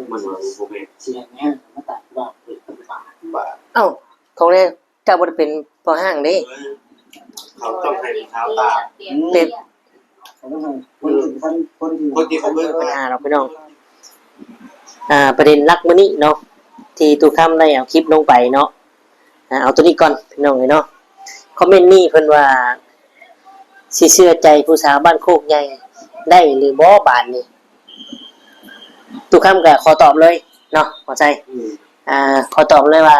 ມັນວ່າບໍ່ແມ່ນ ເອົ້າ ຂອງແທ້ ເຈົ້າບໍ່ໄດ້ເປັນພໍ່ຫ້າງເດ້. ເຂົາຕ້ອງໃຫ້ເປັນຊາວຕາ ເປັນ ຄົນທີ່ ຄົນທີ່ບໍ່ເບິ່ງ ບັນຫາດອກພີ່ນ້ອງ. ອ່າ ປະເດັນຫຼັກມື້ນີ້ເນາະ ທີ່ຕູ້ຄຳໄດ້ເອົາຄລິບລົງໄປເນາະ ອ່າ ເອົາໂຕນີ້ກ່ອນພີ່ນ້ອງເອີຍເນາະ. ຄອມເມັນນີ້ເພິ່ນວ່າ ຊິເຊື່ອໃຈຜູ້ສາວບ້ານໂຄກໃຫຍ່ໄດ້ຫຼືບໍ່ບາດນີ້? ຕູ້ຄຳກໍຂໍຕອບເລີຍເນາະ ບໍ່ໃຊ່ ອືມ ອ່າ ຂໍຕອບເລີຍວ່າ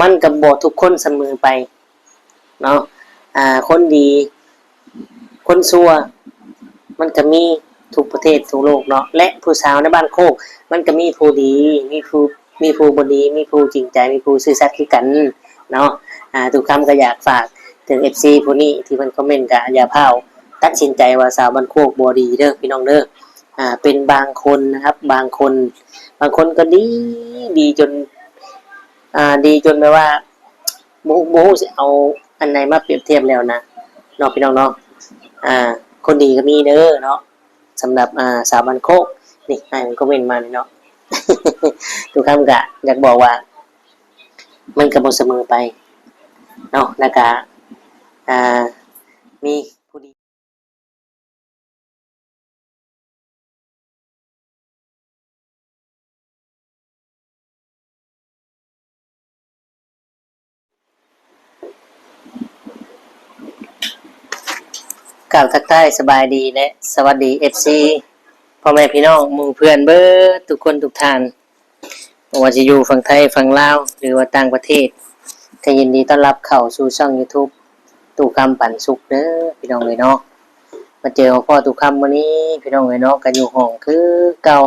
ມັນກໍບໍ່ທຸກຄົນສະເໝີໄປເນາະ ອ່າ ຄົນດີ ຄົນຊົ່ວ ມັນກໍມີທຸກປະເທດ ທຸກໂລກເນາະ ແລະ ຜູ້ສາວໃນບ້ານໂຄກ ມັນກໍມີຜູ້ດີ ມີຜູ້ ມີຜູ້ບໍ່ດີ ມີຜູ້ຈິງໃຈ ມີຜູ້ຊື່ສັດຄືກັນເນາະ. ອ່າ ຕູ້ຄຳກໍຢາກຝາກເຖິງເອັຟຊີຜູ້ນີ້ທີ່ເພິ່ນຄອມເມັນ ກໍຢ່າພ້າວຕັດສິນໃຈວ່າສາວບ້ານໂຄກບໍ່ດີເດີພີ່ນ້ອງເດີ. ອ່າ ເປັນບາງຄົນນະຄັບ ບາງຄົນ ບາງຄົນກໍດີ ດີຈົນ ອ່າ ດີຈົນແບບວ່າ ບໍ່ ບໍ່ຮູ້ຊິເອົາອັນໃດມາປຽບທຽບແລ້ວນະເນາະ ພີ່ນ້ອງເນາະ. ອ່າ ຄົນດີກໍມີເດີເນາະ ສຳລັບ ອ່າ ສາວບ້ານໂຄກ. ນີ້ ອ້າຍມັນຄອມເມັນມານີ້ເນາະ ຕູ້ຄຳກະຢາກບອກວ່າ ມັນກໍບໍ່ສະເໝີໄປເນາະ ແລ້ວກະ ອ່າ ມີຜູ້ດີ ກ່າວທັກທາຍສະບາຍດີ ແລະ ສະຫວັດດີ ເອັຟຊີ ພໍ່ແມ່ພີ່ນ້ອງ ໝູ່ເພື່ອນເບິດທຸກຄົນທຸກທ່ານ. ບໍ່ວ່າຈະຢູ່ຝັ່ງໄທ, ຝັ່ງລາວ ຫຼືວ່າຕ່າງປະເທດ, ກໍຍິນດີຕ້ອນຮັບເຂົ້າສູ່ຊ່ອງຢູທູບ ຕູ້ຄຳປັນສຸກເດີພີ່ນ້ອງເອີຍເນາະ. ມາເຈີມາພໍ້ຕູ້ຄຳມື້ນີ້ພີ່ນ້ອງເອີຍເນາະ, ກໍຢູ່ຫ້ອງຄືເກົ່າ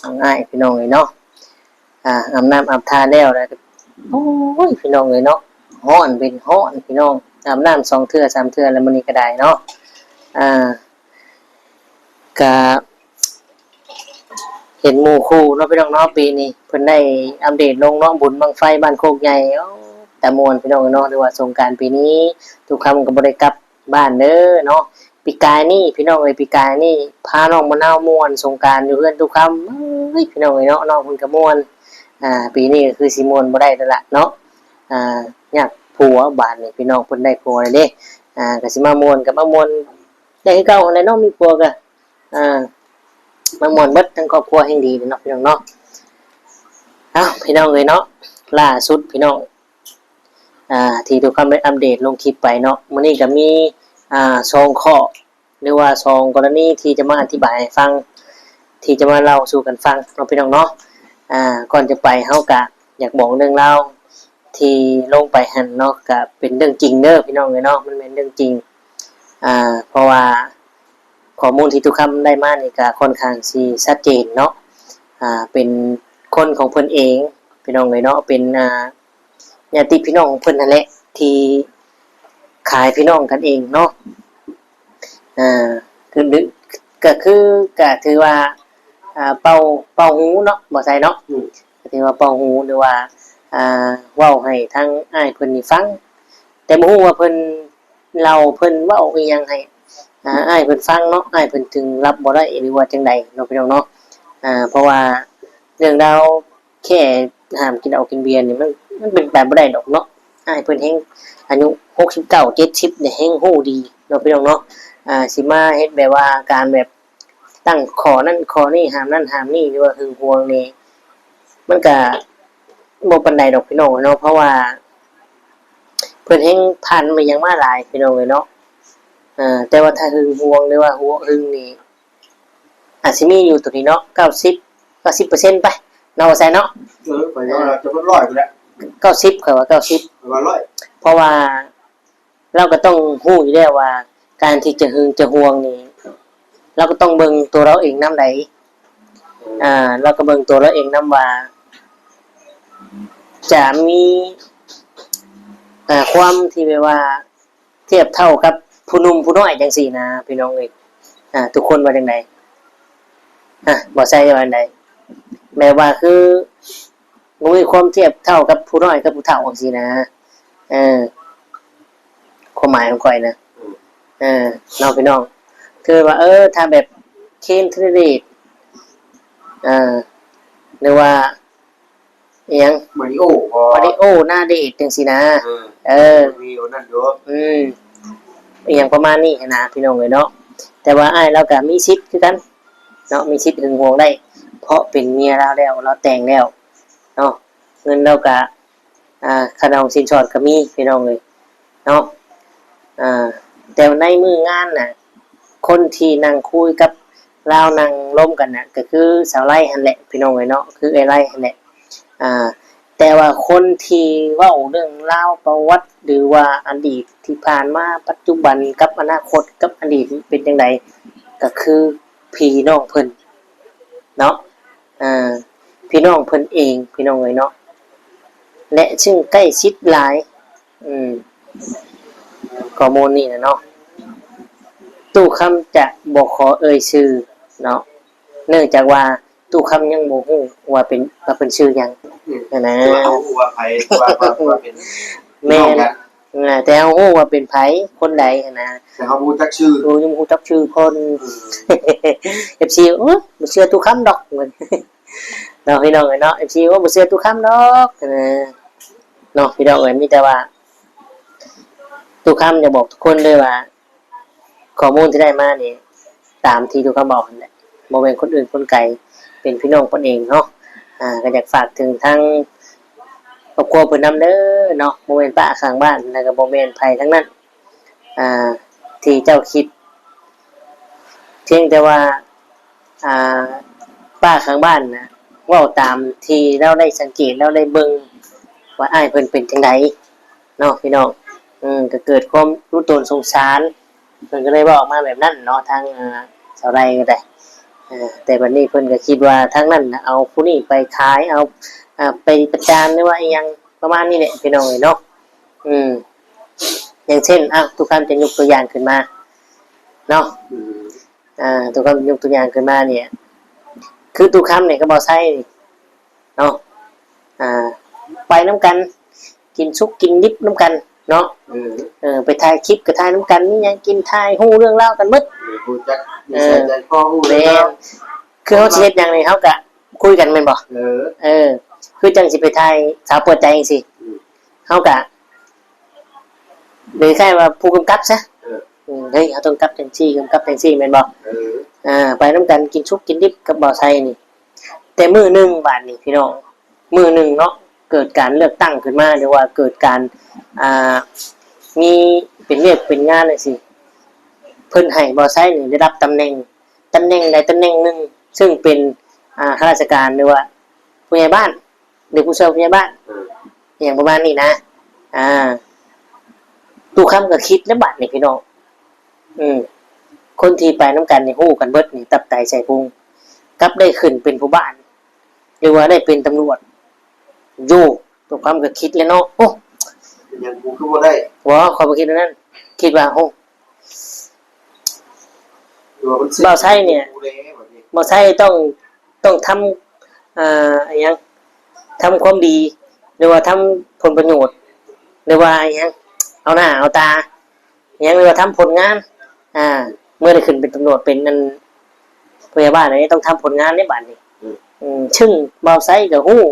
ຂອງອ້າຍພີ່ນ້ອງເອີຍເນາະ. ອາ ອາບນ້ຳອາບທ່າແລ້ວ ແລ້ວກໍ ໂອ້ຍ ພີ່ນ້ອງເອີຍເນາະ, ຮ້ອນເປັນຮ້ອນພີ່ນ້ອງ, ອາບນ້ຳສອງເທື່ອສາມເທື່ອແລ້ວມື້ນີ້ກໍໄດ້ເນາະ. ອາ ກະເຫັນໝູ່ຄູ່ເນາະພີ່ນ້ອງເນາະ, ປີນີ້ເພິ່ນໄດ້ອັບເດດລົງເນາະ, ບຸນບັ້ງໄຟບ້ານໂຄກໃຫຍ່ ໂອ້ ຕາມ່ວນພີ່ນ້ອງເນາະ, ຫຼືວ່າສົງການປີນີ້ ຕູ້ຄຳກໍບໍ່ໄດ້ກັບບ້ານເດີເນາະ. ປີກາຍນີ້ພີ່ນ້ອງເອີຍ, ປີກາຍນີ້ພານ້ອງມະນາວມ່ວນສົງການຢູ່ເຮືອນຕູ້ຄຳ. ເອີຍ ພີ່ນ້ອງເອີຍເນາະ, ນ້ອງເພິ່ນກໍມ່ວນ, ອາ ປີນີ້ກໍຄືຊິມ່ວນບໍ່ໄດ້ແລ້ວລະເນາະ, ອາ ຍາກຜົວບາດນີ້, ພີ່ນ້ອງເພິ່ນໄດ້ຜົວແລ້ວເດ້, ອາ ກໍຊິມາມ່ວນກໍມາມ່ວນ ໄດ້ຄືເກົ່າຫັ້ນແຫຼະເນາະ, ມີຜົວກໍ ອ່າ ມາມ່ວນເບິດທັງຄອບຄົວ ແຮ່ງດີເນາະ ພີ່ນ້ອງເນາະ. ເອົ້າ ພີ່ນ້ອງເອີຍເນາະ, ລ່າສຸດພີ່ນ້ອງ ອ່າ ທີ່ຕູ້ຄຳໄດ້ອັບເດດລົງຄລິບໄປເນາະ, ມື້ນີ້ກໍມີ ອ່າ ສອງຂໍ້ ຫຼືວ່າສອງກໍລະນີທີ່ຈະມາອະທິບາຍໃຫ້ຟັງ, ທີ່ຈະມາເລົ່າສູ່ກັນຟັງເນາະ ພີ່ນ້ອງເນາະ. ອ່າ ກ່ອນຈະໄປ ເຮົາກະຢາກບອກເລື່ອງລາວທີ່ລົງໄປຫັ້ນເນາະ, ກະເປັນເລື່ອງຈິງເດີພີ່ນ້ອງເອີຍເນາະ, ມັນແມ່ນເລື່ອງຈິງ. ອ່າ ເພາະວ່າຂໍ້ມູນທີ່ຕູ້ຄຳໄດ້ມານີ້ກະຄ່ອນຂ້າງຊິຊັດເຈນເນາະ, ອ່າ ເປັນຄົນຂອງເພິ່ນເອງ ພີ່ນ້ອງເອີຍເນາະ, ເປັນ ອ່າ ຍາດຕິພີ່ນ້ອງຂອງເພິ່ນຫັ້ນແຫຼະ ທີ່ຂາຍພີ່ນ້ອງກັນເອງເນາະ. ອ່າ ຄື ກໍຄື ກໍຖືວ່າ ອ່າ ເປົ່າ ເປົ່າຫູເນາະ ບໍ່ໃສ່ເນາະ, ອືມ ກໍຖືວ່າເປົ່າຫູ ຫຼືວ່າ ອ່າ ເວົ້າໃຫ້ທາງອ້າຍເພິ່ນນີ້ຟັງ, ແຕ່ບໍ່ຮູ້ວ່າເພິ່ນເລົ່າ ເພິ່ນເວົ້າອີ່ຫຍັງໃຫ້ ອ່າ ອ້າຍເພິ່ນຟັງເນາະ, ອ້າຍເພິ່ນຈຶ່ງຮັບບໍ່ໄດ້ ຫຼືວ່າຈັ່ງໃດເນາະ ພີ່ນ້ອງເນາະ. ອ່າ ເພາະວ່າເລື່ອງລາວ ແຄ່ຫ້າມກິນເຫຼົ້າກິນເບຍນີ້ ມັນ ມັນເປັນໄປບໍ່ໄດ້ດອກເນາະ, ອ້າຍເພິ່ນແຮ່ງອາຍຸຫົກສິບເກົ້າ ເຈັດສິບນີ້ ແຮ່ງຮູ້ດີເນາະ ພີ່ນ້ອງເນາະ. ອ່າ ຊິມາເຮັດແບບວ່າການແບບຕັ້ງຂໍ້ນັ້ນຂໍ້ນີ້ ຫ້າມນັ້ນຫ້າມນີ້ ຫຼືວ່າຫຶງຫວງນີ້ ມັນກະບໍ່ປານໃດດອກ ພີ່ນ້ອງເນາະ, ເພາະວ່າເພິ່ນແຮ່ງຜ່ານມາຫຍັງມາຫຼາຍ ພີ່ນ້ອງເອີຍເນາະ. ເອີ ແຕ່ວ່າຖ້າຫຶງຫວງ ຫຼືວ່າຫວງຫຶງນີ້ ອາດຊິມີຢູ່ໂຕນີ້ເນາະ ເກົ້າສິບ ເກົ້າສິບເປີເຊັນໄປເນາະ ວ່າຊັ້ນເນາະ. ເອີ ຂ້ອຍວ່າຈະເບິດຮ້ອຍພຸ້ນແຫຼະ ເກົ້າສິບ ຂ້ອຍວ່າເກົ້າສິບ ຂ້ອຍວ່າຮ້ອຍ ເພາະວ່າລາວກໍຕ້ອງຮູ້ຢູ່ແລ້ວວ່າ ການທີ່ຈະຫຶງຈະຫວງນີ້ ລາວກໍຕ້ອງເບິ່ງຕົວລາວເອງນຳໃດ໋. ອ່າ ລາວກໍເບິ່ງຕົວລາວເອງນຳວ່າ ຈະມີ ອ່າ ຄວາມທີ່ແບບວ່າ ທຽບເທົ່າກັບຜູ້ໜຸ່ມຜູ້ນ້ອຍຈັ່ງຊີ້ນະ ພີ່ນ້ອງເອີຍ. ອ່າ ທຸກຄົນວ່າຈັ່ງໃດ? ອ່າ ບໍ່ໃຊ່ວ່າຈັ່ງໃດ? ແບບວ່າຄືບໍ່ມີຄວາມທຽບເທົ່າກັບຜູ້ນ້ອຍກັບຜູ້ເຖົ້າຈັ່ງຊີ້ນະ. ເອີ ຂອງຂ້ອຍນະ. ເອີ ເອີ ເນາະພີ່ນ້ອງ ຄືວ່າ ເອີ ຖ້າແບບ ເຄນ ທີລະເດດ ເອີ ຫຼືວ່າ ອີ່ຫຍັງ ມາລິໂອ ມາລິໂອ ນາເດດ ຈັ່ງຊີ້ນະ. ເອີ ເອີ ມີອັນນັ້ນຢູ່ ອືມ ອີ່ຫຍັງປະມານນີ້ຫັ້ນນະ ພີ່ນ້ອງເອີຍເນາະ. ແຕ່ວ່າອ້າຍລາວກໍມີສິດຄືກັນເນາະ ມີສິດຫຶງຫວງໄດ້ ເພາະເປັນເມຍລາວແລ້ວ ລາວແຕ່ງແລ້ວເນາະ. ເງິນລາວກະ ອ່າ ຄ່າດອງສິນສອດກໍມີ ພີ່ນ້ອງເອີຍເນາະ. ອ່າ ແຕ່ໃນມື້ງານນະ ຄົນທີ່ນັ່ງຄຸຍກັບລາວ ນັ່ງລົມກັນນະ ກໍຄືສາວໄລຫັ້ນແຫຼະ ພີ່ນ້ອງເອີຍເນາະ ຄືເອື້ອຍໄລຫັ້ນແຫຼະ. ອ່າ ແຕ່ວ່າຄົນທີ່ເວົ້າເລື່ອງລາວປະຫວັດ ຫຼືວ່າອະດີດທີ່ຜ່ານມາ ປັດຈຸບັນ ກັບອະນາຄົດ ກັບອະດີດເປັນຈັ່ງໃດ ກໍຄືພີ່ນ້ອງເພິ່ນເນາະ. ອ່າ ພີ່ນ້ອງເພິ່ນເອງ ພີ່ນ້ອງເອີຍເນາະ ແລະ ຊຶ່ງໃກ້ຊິດຫຼາຍ ອືມ ຂໍ້ມູນນີ້ນະເນາະ. ຕູ້ຄຳຈະບໍ່ຂໍເອີ່ຍຊື່ເນາະ ເນື່ອງຈາກວ່າຕູ້ຄຳຍັງບໍ່ຮູ້ວ່າເປັນ ວ່າເພິ່ນຊື່ຫຍັງ ອືມ ຫັ້ນນະ ແຕ່ວ່າເຮົາຮູ້ວ່າໃຜ ວ່າ ວ່າ ວ່າເປັນ ແມ່ນ ພີ່ນ້ອງກັນ ອ່າ ແຕ່ເຮົາຮູ້ວ່າເປັນໃຜ ຄົນໃດຫັ້ນນະ ແຕ່ເຮົາບໍ່ຮູ້ຈັກຊື່ ເອີ ຍັງບໍ່ຮູ້ຈັກຊື່ເພິ່ນ ອືມ ເອັຟຊີ ໂອ້ຍ ບໍ່ເຊື່ອຕູ້ຄຳດອກ ເນາະ ພີ່ນ້ອງເອີຍເນາະ. ເອັຟຊີ ໂອ້ຍ ບໍ່ເຊື່ອຕູ້ຄຳດອກ ເອີ ເນາະ ພີ່ນ້ອງເອີຍ. ມີແຕ່ວ່າຕູ້ຄຳຢາກບອກທຸກຄົນເລີຍວ່າ ຂໍ້ມູນທີ່ໄດ້ມານີ້ ຕາມທີ່ຕູ້ຄຳບອກຫັ້ນແຫຼະ ບໍ່ແມ່ນຄົນອື່ນຄົນໄກ ເປັນພີ່ນ້ອງເພິ່ນເອງເນາະ. ອ່າ ກໍຢາກຝາກເຖິງທາງຄອບຄົວເພິ່ນນຳເດີເນາະ ບໍ່ແມ່ນປ້າຂ້າງບ້ານ ແລ້ວກໍບໍ່ແມ່ນໃຜທັງນັ້ນ ອ່າ ທີ່ເຈົ້າຄິດ ພຽງແຕ່ວ່າ ອ່າ ປ້າຂ້າງບ້ານນະ ເວົ້າຕາມທີ່ລາວໄດ້ສັງເກດ ລາວໄດ້ເບິ່ງວ່າອ້າຍເພິ່ນເປັນຈັ່ງໃດເນາະ ພີ່ນ້ອງ. ເອີ ກໍເກີດຄວາມຮູ້ຕົນສົງສານ ເພິ່ນກໍເລີຍເວົ້າອອກມາແບບນັ້ນເນາະ ທາງ ອ່າ ສາວໄລກໍໄດ້. ເອີ ແຕ່ບັດນີ້ເພິ່ນກໍຄິດວ່າທາງນັ້ນນະ ເອົາຜູ້ນີ້ໄປຂາຍ ເອົາ ອ່າ ໄປປະຈານ ຫຼືວ່າອີ່ຫຍັງປະມານນີ້ແຫຼະ ພີ່ນ້ອງເອີຍເນາະ. ອືມ ຢ່າງເຊັ່ນ ອ້າວ ຕູ້ຄຳຈະຍົກຕົວຢ່າງຂຶ້ນມາເນາະ ອືມ ອ່າ ຕູ້ຄຳຍົກຕົວຢ່າງຂຶ້ນມານີ້ ຄືຕູ້ຄຳນີ້ກັບບ່າວໄຊນີ້ເນາະ ອ່າ ໄປນຳກັນ ກິນສຸກກິນດິບນຳກັນເນາະ ອືມ ເອີ ໄປຖ່າຍຄລິບກໍຖ່າຍນຳກັນ ມີຫຍັງກິນຖ່າຍ ຮູ້ເລື່ອງລາວກັນໝົດ ເອີ ຮູ້ຈັກນິໄສໃຈຄໍ ຮູ້ເລື່ອງລາວ ແມ່ນ ຄືເຮົາຊິເຮັດຫຍັງນີ້ ເຮົາກະຄຸຍກັນແມ່ນບໍ່? ເອີ ເອີ ຄືຈັ່ງຊິໄປຖ່າຍສາວເປີດໃຈຈັ່ງຊີ້ ອືມ ເຮົາກະ ຫຼືຄ້າຍວ່າຜູ້ກຳກັບຊະ ເອີ ເອີ ເຮີ້ຍ ເຮົາຕ້ອງກັບຈັ່ງຊີ້ ກຳກັບຈັ່ງຊີ້ແມ່ນບໍ່? ເອີ ອ່າ ໄປນຳກັນ ກິນສຸກກິນດິບກັບບ່າວໄຊນີ້ ແຕ່ມື້ໜຶ່ງບາດນີ້ພີ່ນ້ອງ ມື້ໜຶ່ງເນາະ ເກີດການເລືອກຕັ້ງຂຶ້ນມາ ຫຼືວ່າເກີດການ ອ່າ ມີເປັນວຽກເປັນງານຈັ່ງຊີ້ ເພິ່ນໃຫ້ບ່າວໄຊນີ້ໄດ້ຮັບຕຳແໜ່ງ ຕຳແໜ່ງໃດຕຳແໜ່ງໜຶ່ງ ເຊິ່ງເປັນ ອ່າ ຂ້າລາຊະການ ຫຼືວ່າຜູ້ໃຫຍ່ບ້ານ ຫຼືຜູ້ຊ່ວຍຜູ້ໃຫຍ່ບ້ານ ເອີ ອີ່ຫຍັງປະມານນີ້ນະ ອ່າ ຕູ້ຄຳກໍຄິດແລ້ວບາດນີ້ພີ່ນ້ອງ ອືມ ຄົນທີ່ໄປນຳກັນນີ້ຮູ້ກັນເບິດນີ້ ຕັບໄຕໄສ້ພຸງ ກັບໄດ້ຂຶ້ນເປັນຜູ້ບ້ານ ຫຼືວ່າໄດ້ເປັນຕຳຫຼວດ ໂຢ ຕູ້ຄຳກໍຄິດແລ້ວເນາະ ໂອ້ ເປັນຫຍັງກູຄືບໍ່ໄດ້ ບໍ່ ຂ້ອຍບໍ່ຄິດແນວນັ້ນ ຄິດວ່າ ໂອ້ ບ່າວໄຊນີ້ ບ່າວໄຊຕ້ອງ ຕ້ອງທຳ ອ່າ ອີ່ຫຍັງ ທຳຄວາມດີ ຫຼືວ່າທຳຜົນປະໂຫຍດ ຫຼືວ່າອີ່ຫຍັງ ເອົາໜ້າເອົາຕາ ອີ່ຫຍັງ ຫຼືວ່າທຳຜົນງານ ອ່າ ເມື່ອໄດ້ຂຶ້ນເປັນຕຳຫຼວດ ເປັນອັນ ຜູ້ໃຫຍ່ບ້ານນີ້ ຕ້ອງທຳຜົນງານເດ້ບາດນີ້ ອືມ ອືມ ຊຶ່ງບ່າວໄຊກໍຮູ້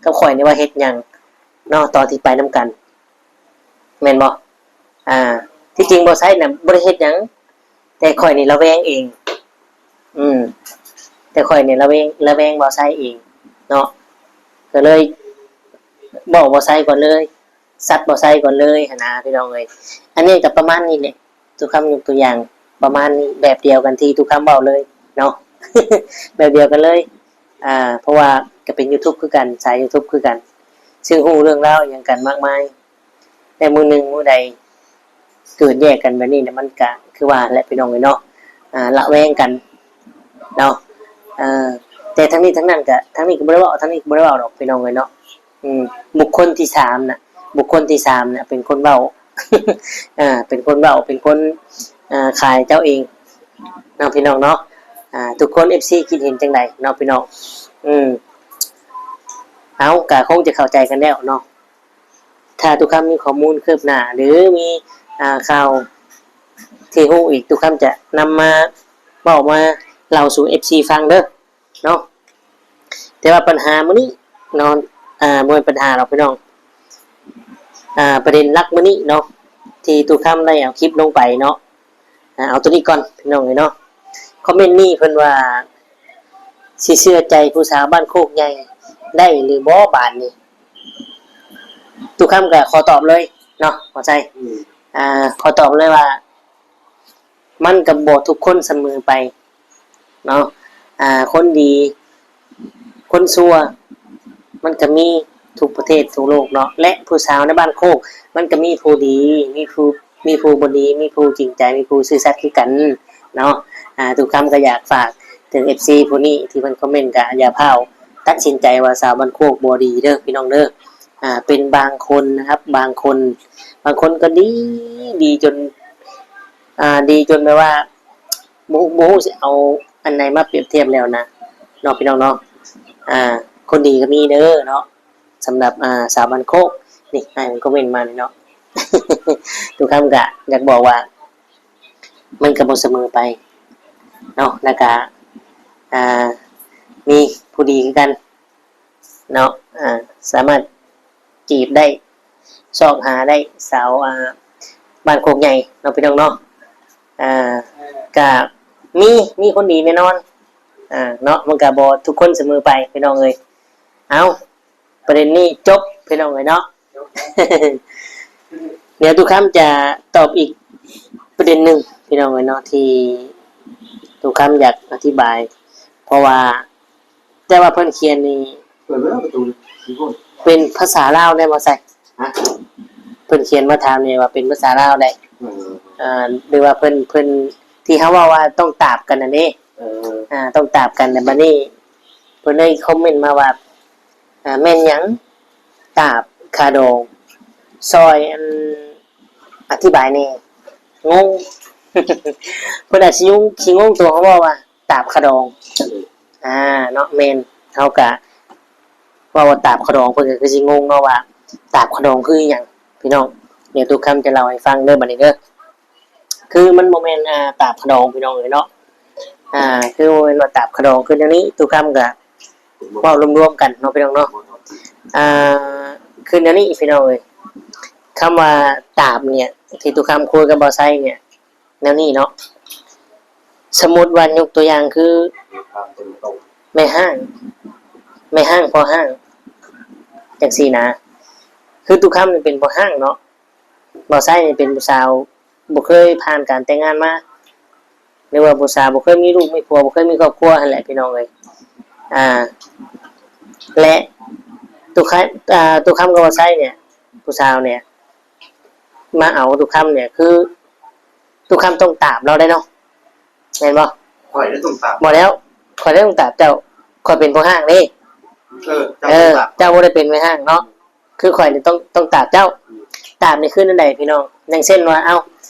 ກັບຂ້ອຍນີ້ວ່າເຮັດຫຍັງເນາະ ຕອນທີ່ໄປນຳກັນ ແມ່ນບໍ່? ອ່າ ທີ່ຈິງບ່າວໄຊນະບໍ່ໄດ້ເຮັດຫຍັງ ແຕ່ຂ້ອຍນີ້ລະແວງເອງ ອືມ ແຕ່ຂ້ອຍນີ້ລະແວງ ລະແວງບ່າວໄຊເອງເນາະ ກໍເລີຍບອກບ່າວໄຊກ່ອນເລີຍ ຊັດບ່າວໄຊກ່ອນເລີຍຫັ້ນນະ ພີ່ນ້ອງເອີຍ. ອັນນີ້ກໍປະມານນີ້ແຫຼະ ຕູ້ຄຳຍົກຕົວຢ່າງປະມານນີ້ ແບບດຽວກັນທີ່ຕູ້ຄຳເວົ້າເລີຍເນາະ ແບບດຽວກັນເລີຍ ອ່າ ເພາະວ່າກໍເປັນຢູທູບຄືກັນ ສາຍຢູທູບຄືກັນ ຊຶ່ງຮູ້ເລື່ອງລາວອີ່ຫຍັງກັນມາກມາຍ ແຕ່ມື້ໜຶ່ງມື້ໃດເກີດແຍກກັນແບບນີ້ນະ ມັນກະຄືວ່າແຫຼະພີ່ນ້ອງເອີຍເນາະ ອ່າ ລະແວງກັນເນາະ ເອີ ແຕ່ທັງນີ້ທັງນັ້ນກະ ທາງນີ້ກໍບໍ່ໄດ້ເວົ້າ ທາງນີ້ກໍບໍ່ໄດ້ເວົ້າດອກພີ່ນ້ອງເອີຍເນາະ ອືມ ບຸກຄົນທີສາມນະ ບຸກຄົນທີສາມນະເປັນຄົນເວົ້າ ອ່າ ເປັນຄົນເວົ້າ ເປັນຄົນ ອ່າ ຂາຍເຈົ້າເອງເນາະ ພີ່ນ້ອງເນາະ ອ່າ ທຸກຄົນ ເອັຟຊີ ຄິດເຫັນຈັ່ງໃດເນາະ ພີ່ນ້ອງ ອືມ ເອົາ ກະຄົງຈະເຂົ້າໃຈກັນແລ້ວເນາະ. ຖ້າຕູ້ຄຳມີຂໍ້ມູນຄືບໜ້າ ຫຼື ມີ ອ່າ ຂ່າວທີ່ຮູ້ອີກ ຕຸຄຳຈະນຳມາເວົ້າມາເລົ່າສູ່ເອັຟຊີຟັງເດີເນາະ. ແຕ່ວ່າບັນຫາມື້ນີ້ເນາະ ອ່າ ບໍ່ແມ່ນບັນຫາດອກພີ່ນ້ອງ ອ່າ ປະເດັນຫຼັກມື້ນີ້ເນາະ ທີ່ຕຸຄຳໄດ້ເອົາຄລິບລົງໄປເນາະ ອ່າ ເອົາໂຕນີ້ກ່ອນພີ່ນ້ອງເອີຍເນາະ. ຄອມເມັນນີ້ເພິ່ນວ່າ ຊິເຊື່ອໃຈຜູ້ສາວບ້ານໂຄກໃຫຍ່ໄດ້ຫຼືບໍ່ບາດນີ້? ຕຸຄຳກໍຂໍຕອບເລີຍເນາະ ບໍ່ໃຊ່ ອືມ ອ່າ ຂໍຕອບເລີຍວ່າ ມັນກໍບໍ່ທຸກຄົນສະເໝີໄປເນາະ ອ່າ ຄົນດີ ຄົນຊົ່ວ ມັນກໍມີທຸກປະເທດ ທຸກໂລກເນາະ ແລະ ຜູ້ສາວໃນບ້ານໂຄກ ມັນກໍມີຜູ້ດີ ມີຜູ້ ມີຜູ້ບໍ່ດີ ມີຜູ້ຈິງໃຈ ມີຜູ້ຊື່ສັດຄືກັນເນາະ. ອ່າ ຕຸຄຳກໍຢາກຝາກເຖິງເອັຟຊີຜູ້ນີ້ທີ່ເພິ່ນຄອມເມັນ ກໍຢ່າພ້າວຕັດສິນໃຈວ່າສາວບ້ານໂຄກບໍ່ດີເດີພີ່ນ້ອງເດີ. ອ່າ ເປັນບາງຄົນນະຄັບ ບາງຄົນ ບາງຄົນກໍດີ ດີຈົນ ອ່າ ດີຈົນແບບວ່າ ບໍ່ ບໍ່ຮູ້ຊິເອົາອັນໃດມາປຽບທຽບແລ້ວນະເນາະ ພີ່ນ້ອງເນາະ. ອ່າ ຄົນດີກໍມີເດີເນາະ ສຳລັບ ອ່າ ສາວບ້ານໂຄກ. ນີ້ ອ້າຍເພິ່ນຄອມເມັນມານີ້ເນາະ ຕຸຄຳກະຢາກບອກວ່າ ມັນກໍບໍ່ສະເໝີໄປເນາະ ແລ້ວກະ ອ່າ ມີຜູ້ດີຄືກັນ ເນາະ ອ່າ ສາມາດຈີບໄດ້ ຊອກຫາໄດ້ ສາວ ອ່າ ບ້ານໂຄກໃຫຍ່ເນາະ ພີ່ນ້ອງເນາະ. ອ່າ ກະມີ ມີຄົນດີແນ່ນອນ ອ່າ ເນາະ ມັນກະບໍ່ທຸກຄົນສະເໝີໄປ ພີ່ນ້ອງເອີຍ. ເອົາ ປະເດັນນີ້ຈົບ ພີ່ນ້ອງເອີຍເນາະ. ດຽວຕຸຄຳຈະຕອບອີກປະເດັນໜຶ່ງ ພີ່ນ້ອງເອີຍເນາະ ທີ່ຕຸຄຳຢາກອະທິບາຍ ເພາະວ່າ ແຕ່ວ່າເພິ່ນຂຽນນີ້ ເປີດໄວ້ແລ້ວປະຕູ ເປັນພາສາລາວໄດ໋ບໍ່ໃສ່? ຮະ? ເພິ່ນຂຽນມາຖາມນີ້ວ່າເປັນພາສາລາວໄດ໋ ເອີ ເອີ ຫຼືວ່າເພິ່ນ ເພິ່ນທີ່ເຮົາເວົ້າວ່າຕ້ອງຕາບກັນຫັ້ນເດ້ ເອີ ອ່າ ຕ້ອງຕາບກັນ. ແລ້ວບັດນີ້ເພິ່ນເລີຍຄອມເມັນມາວ່າ ອ່າ ແມ່ນຫຍັງ? ຕາບຂາດອງ ຊ່ອຍ ອັນ ອະທິບາຍແດ່ ງົງ ເພິ່ນອາດຊິງ ຊິງົງໂຕເຮົາເວົ້າວ່າຕາບຂາດອງ ອ່າ ເນາະ ແມ່ນ ເຮົາກະເວົ້າວ່າຕາບຂາດອງ ເພິ່ນກໍຄືຊິງົງເນາະວ່າຕາບຂາດອງຄືອີ່ຫຍັງ ພີ່ນ້ອງ. ດຽວຕຸຄຳຈະເລົ່າໃຫ້ຟັງເດີ ບັດນີ້ເດີ. ຄືມັນບໍ່ແມ່ນ ອ່າ ຕາບຂະດອງພີ່ນ້ອງເອີຍເນາະ ອ່າ ຄືບໍ່ແມ່ນວ່າຕາບຂະດອງ ຄືແນວນີ້ ຕຸຄຳກະເວົ້າລວມໆກັນເນາະພີ່ນ້ອງເນາະ ອ່າ ຄືແນວນີ້ພີ່ນ້ອງເອີຍ ຄຳວ່າຕາບເນີ້ຍ ທີ່ຕຸຄຳຄຸຍກັບບ່າວໄຊເນີ້ຍ ແນວນີ້ເນາະ ສົມມຸດວ່າຍົກຕົວຢ່າງຄືແມ່ຮ້າງ ແມ່ຮ້າງພໍ່ຮ້າງ ຈັ່ງຊີ້ນະ ຄືຕຸຄຳນີ້ເປັນພໍ່ຮ້າງເນາະ ບ່າວໄຊນີ້ເປັນຜູ້ສາວ ບໍ່ເຄີຍຜ່ານການແຕ່ງງານມາ ຫຼືວ່າຜູ້ສາວບໍ່ເຄີຍມີລູກມີຜົວ ບໍ່ເຄີຍມີຄອບຄົວຫັ້ນແຫຼະພີ່ນ້ອງເອີຍ ອ່າ ແລະ ຕຸຄຳ ອ່າ ຕຸຄຳກັບບ່າວໄຊເນີ້ຍ ຜູ້ສາວເນີ້ຍ ມາເອົາຕຸຄຳເນີ້ຍ ຄືຕຸຄຳຕ້ອງຕາບລາວໄດ໋ເນາະ ແມ່ນບໍ່? ຂ້ອຍໄດ້ຕ້ອງຕາບ ບໍ່ແລ້ວ ຂ້ອຍໄດ້ຕ້ອງຕາບເຈົ້າ ຂ້ອຍເປັນພໍ່ຮ້າງເດ້ ເອີ ເຈົ້າ ເອີ ຕ້ອງຕາບ ເຈົ້າບໍ່ໄດ້ເປັນແມ່ຮ້າງເນາະ ຄືຂ້ອຍນີ້ຕ້ອງ ຕ້ອງຕາບເຈົ້າ ອືມ ຕາບນີ້ຄືແນວໃດພີ່ນ້ອງ? ຢ່າງເຊັ່ນວ່າ ເອົ້າ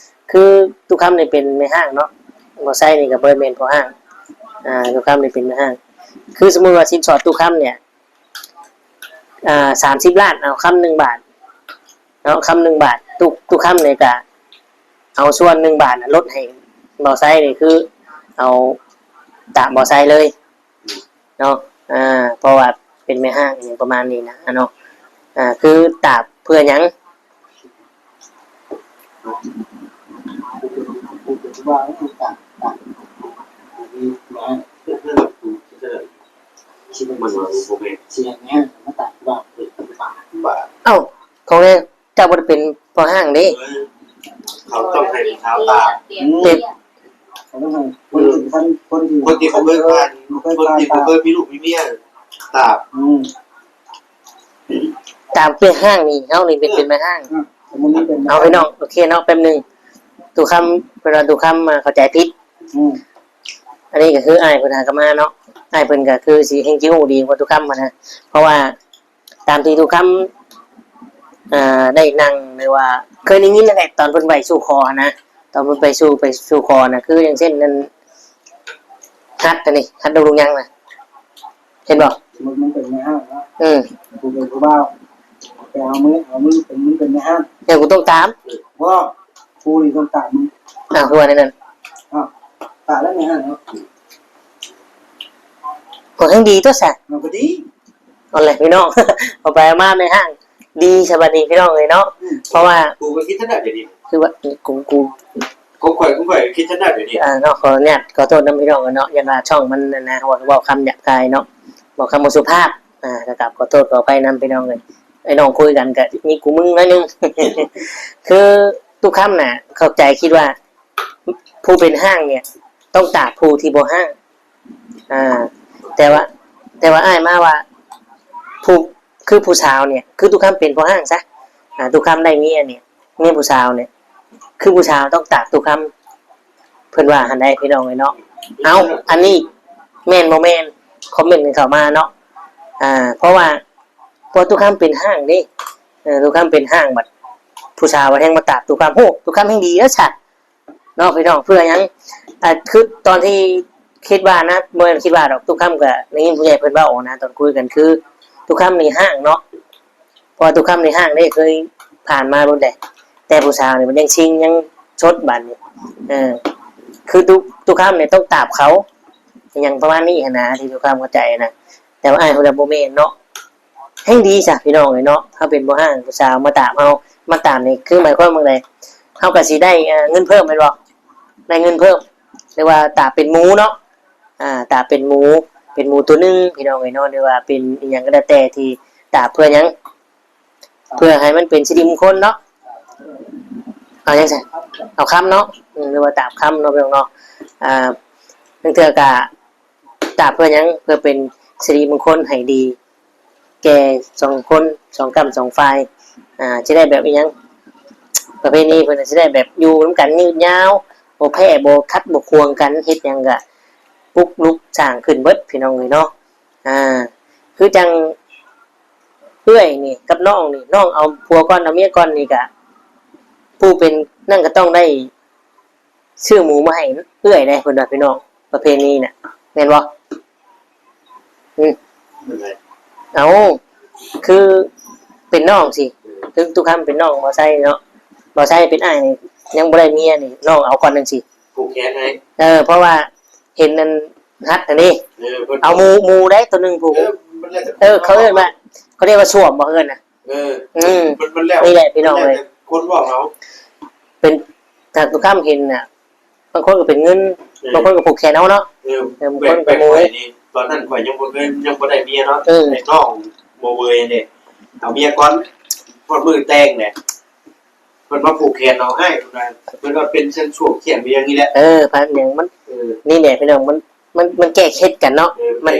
ຄືຕຸຄຳນີ້ເປັນແມ່ຮ້າງເນາະ ບ່າວໄຊນີ້ກໍບໍ່ໄດ້ແມ່ນພໍ່ຮ້າງ ອ່າ ຕຸຄຳນີ້ເປັນແມ່ຮ້າງ ຄືສົມມຸດວ່າສິນສອດຕຸຄຳເນີ້ຍ ອ່າ ສາມສິບລ້ານ ເອົາຄຳໜຶ່ງບາດເນາະ ຄຳໜຶ່ງບາດ ຕຸ ຕຸຄຳນີ້ກໍເອົາສ່ວນໜຶ່ງບາດນະ ລົດໃຫ້ບ່າວໄຊນີ້ ຄືເອົາຕາບບ່າວໄຊເລີຍ ເນາະ ອ່າ ເພາະວ່າເປັນແມ່ຮ້າງ ອີ່ຫຍັງປະມານນີ້ນະເນາະ ອ່າ ຄືຕາບເພື່ອຫຍັງ? ເອົ້າ ຂອງແທ້ ເຈົ້າບໍ່ໄດ້ເປັນພໍ່ຮ້າງເດ້ ເຂົາຕ້ອງໃຫ້ເປັນຊາວຕາບ ເປັນ ເຂົາຕ້ອງໃຫ້ຄົນອື່ນ ຄົນ ຄົນທີ່ບໍ່ເຄີຍຜ່ານ ຄົນທີ່ບໍ່ເຄີຍມີລູກມີເມຍຕາບ ອືມ ຕາມເປັນແມ່ຮ້າງນີ້ ເຮົານີ້ເປັນ ເປັນແມ່ຮ້າງ ອືມ ເອົາພີ່ນ້ອງ ໂອເຄເນາະ ແປັບໜຶ່ງ ຕຸຄຳ ເພິ່ນວ່າຕຸຄຳມາເຂົ້າໃຈຜິດ ອືມ ອັນນີ້ກໍຄືອ້າຍເພິ່ນຫາກໍມາເນາະ ອ້າຍເພິ່ນກໍຄືຊິແຮ່ງຊິຮູ້ດີກວ່າຕຸຄຳຫັ້ນນະ ເພາະວ່າ ຕາມທີ່ຕຸຄຳ ອ່າ ໄດ້ນັ່ງ ຫຼືວ່າເຄີຍໄດ້ຍິນນັ້ນແຫຼະ ຕອນເພິ່ນໄຫວ້ສູ່ຂໍຫັ້ນນະ ຕອນເພິ່ນໄຫວ້ສູ່ ໄຫວ້ສູ່ຂໍນະ ຄືຢ່າງເຊັ່ນ ອັນ ຮັດອັນນີ້ ຮັດລູກລູກຍັງນະ ເຫັນບໍ່? ມັນ ມັນເປັນແມ່ຮ້າງເນາະ ອືມ ກູເປັນຜູ້ບ່າວ ໄປເອົາມື ເອົາມືເປັນ ມຶງເປັນແມ່ຮ້າງ ແລ້ວກູຕ້ອງຕາມ ບໍ່ ປູນີ້ຕ້ອງຕາກມັນ. ອ້າວ ຄືວ່າແນວນັ້ນ? ອ້າວ ຕາກແລ້ວແມ່ນຫັ້ນເນາະ. ກໍແຮ່ງດີຕົວະຊະ. ມັນກໍດີ. ເອົາແຫຼະພີ່ນ້ອງ ເອົາໄປເອົາມາແມ່ນຫ້າງດີຊະບັດນີ້ພີ່ນ້ອງເອີຍເນາະ. ອືມ ເພາະວ່າ ກູກໍຄິດຂະໜາດດຽວນີ້ ຄືວ່າ ກູ ກູ ຂອງຂ້ອຍ ຂອງຂ້ອຍຄິດຂະໜາດດຽວນີ້. ອ່າ ເນາະ ຂໍອະນຸຍາດຂໍໂທດນຳພີ່ນ້ອງເນາະ ຢ້ານວ່າຊ່ອງມັນນັ້ນນະ ເວົ້າ ເວົ້າຄຳຫຍາບຄາຍເນາະ ເວົ້າຄຳບໍ່ສຸພາບ. ອ່າ ກໍກາບຂໍໂທດຂໍອະໄພນຳພີ່ນ້ອງເອີຍ. ໄອ້ນ້ອງຄຸຍກັນກໍມີກູມຶງໜ້ອຍໜຶ່ງ ຄືຕຸຄຳນະ ເຂົ້າໃຈຄິດວ່າ ຜູ້ເປັນຮ້າງນີ້ຕ້ອງຕາກຜູ້ທີ່ບໍ່ຮ້າງ. ອ່າ ແຕ່ວ່າ ແຕ່ວ່າອ້າຍມາວ່າ ຜູ້ ຄືຜູ້ສາວນີ້ ຄືຕຸຄຳເປັນພໍ່ຮ້າງຊະ. ອ່າ ຕຸຄຳໄດ້ເມຍນີ້ ເມຍຜູ້ສາວນີ້ ຄືຜູ້ສາວຕ້ອງຕາກຕຸຄຳ ເພິ່ນວ່າຫັ້ນໃດ໋ພີ່ນ້ອງເອີຍເນາະ. ເອົ້າ ອັນນີ້ແມ່ນບໍ່ແມ່ນ ຄອມເມັນກັນເຂົ້າມາເນາະ. ອ່າ ເພາະວ່າ ເພາະຕຸຄຳເປັນຮ້າງເດ້. ເອີ ຕຸຄຳເປັນຮ້າງ ບັດຜູ້ສາວບັດແຮ່ງມາຕາກຕຸຄຳ ໂຫ ຕຸຄຳແຮ່ງດີແລ້ວຊະ. ເນາະພີ່ນ້ອງ ເພື່ອຫຍັງ? ອ່າ ຄືຕອນທີ່ຄິດວ່ານະ ບໍ່ແມ່ນຄິດວ່າດອກ ຕຸຄຳກໍໄດ້ຍິນຜູ້ໃຫຍ່ເພິ່ນເວົ້ານະ ຕອນຄຸຍກັນ ຄືຕຸຄຳນີ້ຮ້າງເນາະ ເພາະວ່າຕຸຄຳນີ້ຮ້າງເດ້ ເຄີຍຜ່ານມາໂດນແຫຼະ ແຕ່ຜູ້ສາວນີ້ມັນຍັງຊິງ ຍັງສົດບາດນີ້. ເອີ ຄືຕຸ ຕຸຄຳນີ້ຕ້ອງຕາບເຂົາ ຫຍັງປະມານນີ້ຫັ້ນນະ ທີ່ຕຸຄຳເຂົ້າໃຈນະ ແຕ່ວ່າອ້າຍເພິ່ນວ່າບໍ່ແມ່ນເນາະ. ແຮ່ງດີຊະພີ່ນ້ອງເອີຍເນາະ ເຮົາເປັນພໍ່ຮ້າງ ຜູ້ສາວມາຕາມເຮົາ ມາຕາມນີ້ຄືໝາຍຄວາມວ່າໃດ? ເຮົາກໍຊິໄດ້ ເອີ ເງິນເພີ່ມແມ່ນບໍ່? ໄດ້ເງິນເພີ່ມ ຫຼືວ່າຕາເປັນໝູເນາະ. ອ່າ ຕາເປັນໝູ ເປັນໝູຕົວໜຶ່ງພີ່ນ້ອງເອີຍເນາະ ຫຼືວ່າເປັນອີ່ຫຍັງກໍແລ້ວແຕ່ທີ່ຕາເພື່ອຫຍັງ? ເພື່ອໃຫ້ມັນເປັນສິລິມຸງຄົນເນາະ. ເອົາຫຍັງຊະ? ເອົາຄຳເນາະ ອືມ ຫຼືວ່າຕາບຄຳເນາະ ພີ່ນ້ອງເນາະ. ອ່າ ລາງເທື່ອກໍ ຕາບເພື່ອຫຍັງ? ເພື່ອເປັນສິລິມຸງຄົນໃຫ້ດີແກ່ສອງຄົນ ສອງກ້ຳສອງຝ່າຍ. ອ່າ ຈະໄດ້ແບບອີ່ຫຍັງ? ປະເພນີເພິ່ນຈະໄດ້ແບບຢູ່ນຳກັນຍືດຍາວ ບໍ່ແພ້ບໍ່ຂັດບໍ່ຂວາງກັນ ເຮັດຫຍັງກະປຸກລຸກສ້າງຂຶ້ນເບິດ ພີ່ນ້ອງເອີຍເນາະ. ອ່າ ຄືຈັ່ງເອື້ອຍນີ້ກັບນ້ອງນີ້ ນ້ອງເອົາຜົວກ່ອນ ເອົາເມຍກ່ອນນີ້ກະ ຜູ້ເປັນນັ້ນກໍຕ້ອງໄດ້ ຊື້ໝູມາໃຫ້ເອື້ອຍເດ້ ເພິ່ນວ່າ ພີ່ນ້ອງ ປະເພນີນະ ແມ່ນບໍ່? ອືມ ແມ່ນແຫຼະ. ເອົ້າ ຄືເປັນນ້ອງຊິ ເອີ ຄືຕຸຄຳເປັນນ້ອງບໍ່ໄຊເນາະ ບໍ່ໄຊເປັນອ້າຍນີ້ ຍັງບໍ່ໄດ້ເມຍນີ້ ນ້ອງເອົາກ່ອນຈັ່ງຊີ້ ຜູກແຂນໃຫ້. ເອີ ເພາະວ່າເຫັນອັນຮັດອັນນີ້ ເອີ ເອົາໝູ ໝູໄດ້ຕົວໜຶ່ງຜູ້ ເອີ ເຂົາເອີ້ນວ່າ ເຂົາຮຽກວ່າສວມບໍ່ ເອີ້ນນະ. ເອີ ອືມ ມັນ ມັນແລ້ວ ນີ້ແຫຼະພີ່ນ້ອງເອີຍ ມັນແລ້ວແຕ່ຄົນເວົ້າເອົາ ເປັນ ຖ້າຕຸຄຳເຫັນນະ ບາງຄົນກໍເປັນເງິນ ເອີ ບາງຄົນກໍຜູກແຂນເອົາເນາະ ເອີ ເອີ ບາງຄົນກໍໝູ ແບບຂ້ອຍນີ້ ຕອນນັ້ນຂ້ອຍຍັງບໍ່ເຄີຍ ຍັງບໍ່ໄດ້ເມຍເນາະ ເອີ ໃຫ້ນ້ອງບໍ່ເວີຍເດ້ ເອົາເມຍກ່ອນ ຮອດມື້ແຕ່ງແຫຼະ ເພິ່ນມາຜູກແຂນເອົາໃຫ້ ເພິ່ນວ່າ ເພິ່ນວ່າເປັນເສັ້ນຊ່ວງຂຽນໄປຢ່າງນີ້ແຫຼະ ເອີ ພັນຫຍັງມັນ ເອີ ນີ້ແຫຼະພີ່ນ້ອງ ມັນ ມັນ ມັນແກ້ເຄັດກັນເນາະ ເອີ ມັນ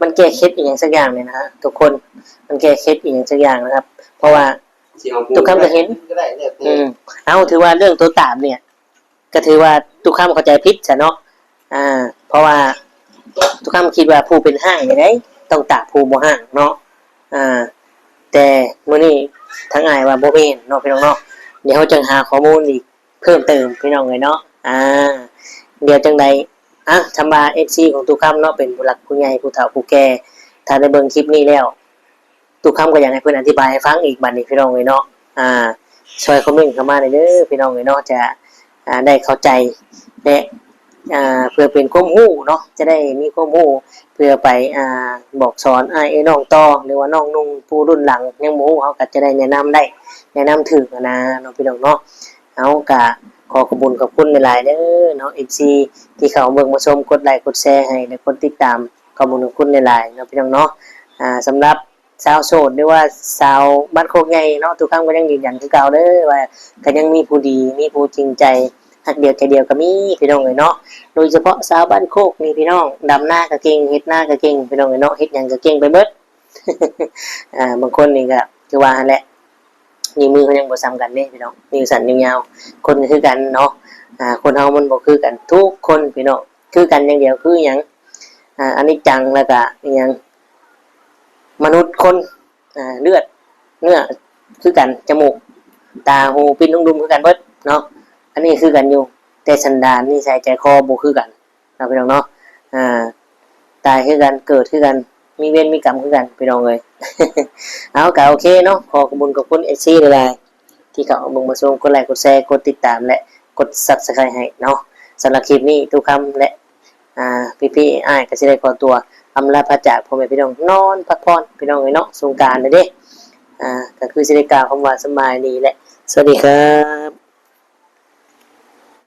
ມັນແກ້ເຄັດ ມັນແກ້ເຄັດອີ່ຫຍັງສັກຢ່າງນີ້ນະທຸກຄົນ ມັນແກ້ເຄັດອີ່ຫຍັງສັກຢ່າງນະຄັບ ເພາະວ່າ ຕຸຄຳກໍເຫັນ ກໍໄດ້ແລ້ວແຕ່ ອືມ ເອົາ ຖືວ່າເລື່ອງໂຕຕາມນີ້ ກໍຖືວ່າຕຸຄຳເຂົ້າໃຈຜິດຊະເນາະ ອ່າ ເພາະວ່າຕຸຄຳຄິດວ່າຜູ້ເປັນຮ້າງນີ້ໄດ໋ ຕ້ອງຕາກຜູ້ບໍ່ຮ້າງເນາະ ອ່າ ແຕ່ມື້ນີ້ທາງອ້າຍວ່າບໍ່ແມ່ນເນາະ ພີ່ນ້ອງເນາະ ດຽວເຮົາຈັ່ງຫາຂໍ້ມູນອີກ ເພີ່ມເຕີມພີ່ນ້ອງເອີຍເນາະ ອ່າ ດຽວຈັ່ງໃດ ອ່ະ ຄຳວ່າເອັຟຊີຂອງຕຸຄຳເນາະ ເປັນຜູ້ຫຼັກຜູ້ໃຫຍ່ ຜູ້ເຖົ້າຜູ້ແກ່ ຖ້າໄດ້ເບິ່ງຄລິບນີ້ແລ້ວ ຕຸຄຳກໍຢາກໃຫ້ເພິ່ນອະທິບາຍໃຫ້ຟັງອີກບັດນີ້ພີ່ນ້ອງເອີຍເນາະ ອ່າ ຊ່ອຍຄອມເມັນເຂົ້າມາແດ່ເດີພີ່ນ້ອງເອີຍເນາະ ຈະ ອ່າ ໄດ້ເຂົ້າໃຈ ແລະ ອ່າ ເພື່ອເປັນຄວາມຮູ້ເນາະ ຈະໄດ້ມີຄວາມຮູ້ ເພື່ອໄປ ອ່າ ບອກສອນອ້າຍເອື້ອຍນ້ອງຕໍ່ ຫຼືວ່ານ້ອງນຸ່ງຜູ້ລຸ້ນຫຼັງຍັງບໍ່ຮູ້ ເຮົາກໍຈະໄດ້ແນະນຳໄດ້ ແນະນຳຖືກຫັ້ນນະເນາະ ພີ່ນ້ອງເນາະ. ເຮົາກະຂໍຂອບຄຸນຂອບຄຸນຫຼາຍໆເດີເນາະ ເອັຟຊີ ທີ່ເຂົ້າມາເບິ່ງມາຊົມ ກົດໄລກົດແຊໃຫ້ ແລະ ກົດຕິດຕາມ ຂອບຄຸນຂອບຄຸນຫຼາຍໆເນາະ ພີ່ນ້ອງເນາະ. ອ່າ ສຳລັບຊາວໂສດ ຫຼືວ່າຊາວບ້ານໂຄກໃຫຍ່ເນາະ ຕຸຄຳກໍຍັງຢືນຢັນຄືເກົ່າເດີວ່າ ກໍຍັງມີຜູ້ດີ ມີຜູ້ຈິງໃຈ ຮັກດຽວໃຈດຽວກໍມີ ພີ່ນ້ອງເອີຍເນາະ. ໂດຍສະເພາະຊາວບ້ານໂຄກນີ້ ພີ່ນ້ອງ ດຳນາກໍເກັ່ງ ເຮັດນາກໍເກັ່ງ ພີ່ນ້ອງເອີຍເນາະ ເຮັດຫຍັງກໍເກັ່ງໄປເບິດ. ອ່າ ບາງຄົນນີ້ກໍຄືວ່າຫັ້ນແຫຼະ ນິ້ວມືເຂົາຍັງບໍ່ສ່ຳກັນເດ້ພີ່ນ້ອງ ນິ້ວສັ້ນນິ້ວຍາວ ຄົນກໍຄືກັນເນາະ. ອ່າ ຄົນເຮົາມັນບໍ່ຄືກັນທຸກຄົນພີ່ນ້ອງ ຄືກັນຢ່າງດຽວຄືຫຍັງ ອ່າ ອະນິດຈັງ ແລ້ວກະອີຫຍັງ ມະນຸດຄົນ ອ່າ ເລືອດເນື້ອຄືກັນ ຈະມູກ ຕາ ຫູ ປິ່ນ ດຸ່ມ ດຸ່ມຄືກັນເບິດເນາະ. ອັນນີ້ຄືກັນຢູ່ ແຕ່ສັນດານ ນິໄສ ໃຈຄໍ ບໍ່ຄືກັນ ເນາະ ພີ່ນ້ອງເນາະ. ອ່າ ຕາຍຄືກັນ ເກີດຄືກັນ ມີເວນມີກຳຄືກັນ ພີ່ນ້ອງເອີຍ. ເອົາ ກະໂອເຄເນາະ ຂໍຂອບຄຸນຂອບຄຸນເອັຟຊີຫຼາຍໆ ທີ່ເຂົ້າມາເບິ່ງມາຊົມ ກົດໄລ ກົດແຊ ກົດຕິດຕາມ ແລະ ກົດ Subscribe ໃຫ້ເນາະ. ສຳລັບຄລິບນີ້ ຕູ້ຄຳ ແລະ ອ່າ ພີ່ໆອ້າຍໆ ກໍຊິໄດ້ຂໍຕົວອຳລາພາຈາກພໍ່ແມ່ພີ່ນ້ອງ ນອນພັກຜ່ອນ ພີ່ນ້ອງເອີຍເນາະ, ສົງການແລ້ວເດ້. ອ່າ ກໍຄືຊິໄດ້ກ່າວຄຳວ່າສະບາຍດີ ແລະ ສະຫວັດດີຄັບ.